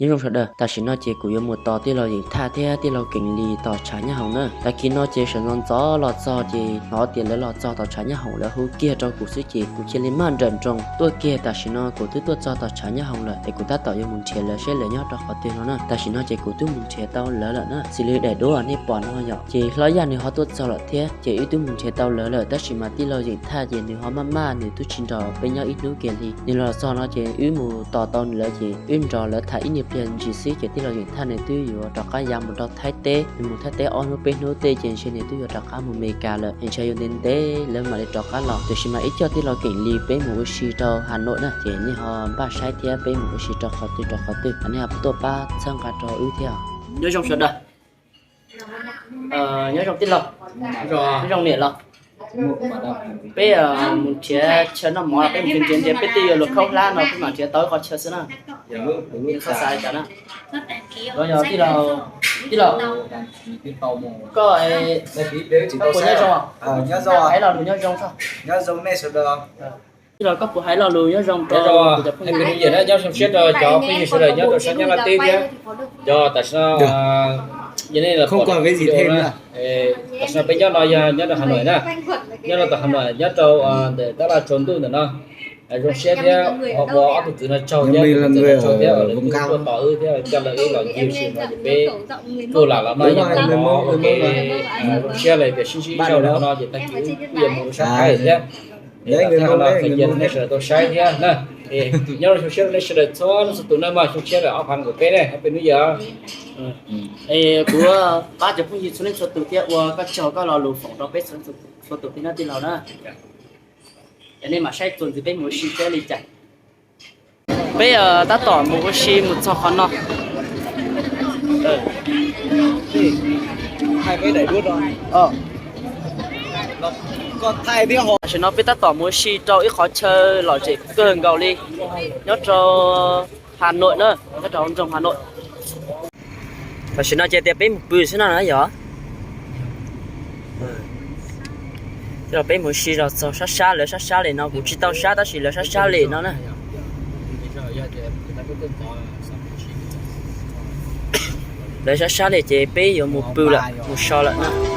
Nyob zoo sawv daws, tam sim no ces kuv yuav mus tos tij laug Yeem Thaj thiab tij laug Keem Lis tom tshav Nyab Hoom na. Tag kis no ces sawv ntxov ntxov los txog ces hnov tias lawv los txog tom tshav Nyab Hoom, lawv hu kiag rau kuv xwb ces kuv cia li maj nrawm nroos tuaj kiag. Tam sim no kuv twb tuaj txog tom tshav Nyab Hoom lawm es kuv tab tom yuav mus nrhiav lawv seb lawv nyob rau qhov twg no na. Tam sim no ces kuv twb mus nrhiav tau lawv lawm na. Xws li daim duab nej pom no yom, ces Hlob Yaj nws ho tuaj txog lawm thiab ces wb twb mus nrhiav tau lawv lawm, tab sis mas tij laug Yeem Thaj ces nws ho maj maj, nws twb tsis nrog peb nyob ib hnub kiag li. Nws los txog no ces wb mus tos tau nws lawm ces wb nrog lawv tham ib nyuag pliag ntsis xwb ces tij laug Yeem Thaj nws twb yuav rov qab ya mus rau Thaib teb. Nws mus Thaib teb ob hnub peb hnub tej ces ntshe nws twb yuav rov qab mus Mes Kas lawm, es ntshe yuav ntev ntev lawv mam li rov qab los. Tiam sis mas ib co tij laug Keem Lis peb mus ua si rau Has Nois na, ces nej ho npaj saib thiab peb mus ua si rau qhov twg rau qhov twg, nej ho tuaj pab txhawb nqa rau wb thiab. Nyob zoo sawv daws. Nyob zoo tij laug. Nyob zoo niam laus. Peb mus nrhiav chaw noj mov, peb mus nrhiav nrhiav peb twb yuav luag khaub hlab no peb mam nrhiav tau ib qho chaw xwb na. Koj xav li cas na? Tij laug, tij laug, koj, koj puas nyob zoo? Hais lo lus nyob zoo tso. Tij laug, koj puas hais lo lus nyob zoo rau kuv cov phooj ywg na, nyob zoo siab rau cov phooj ywg sawv daws nyob rau sab Nyab Laj teb thiab cov tam sim no, yog nej los pom na, tam sim no peb nyob no yog nyob rau Has Nois na, nyob rau tom Has Nois nyob rau ntawm tab laj tsaus ntuj ntawm no. Zoo siab thiab ua ob tug kwv no tsaug thiab, tus kwv no tsaug thiab lawv kuj tuaj tos wb thiab coj lawv wb los ncig ua si no ces peb kuj lam los noj ib nyuag mov ua ke. Zoo siab lawm tias sib ntsib ib zaug no ces tag kis wb kuj yuav mus rau sab Thaib thiab. Es lam thaij qhov no qhia nej sawv daws tau saib thiab na. Es nyob zoo siab rau nej sawv daws txhua leej txhua tus na mog, zoo siab lawm ob phav nees nkaum peb ne, Happy New Year. Es kuv pab cov phooj ywg txhua leej txhua tus thiab ua koj tsaug koj lo lus foom rau peb txhua tus thiab na tij laug na. Cov nej mam saib txuas ntxiv peb mus ua si seb li cas. Peb tab tom mus ua si mus txog qhov no. Tam sim no peb tab tom mus ua si rau ib qhov chaw lom zem kawg nkaus li, nyob rau Has Nois na, nyob rau hauv nroog Has Nois. Tam sim no ces tias peb mus pw xwb no na yog. Peb mus si los txog sab sab lawv sab sab li no, kuv tsis tau sab tab sis lawv sab sab li no na. Lawv sab sab li ces peb yuav mus pw lawm, mus so lawm na.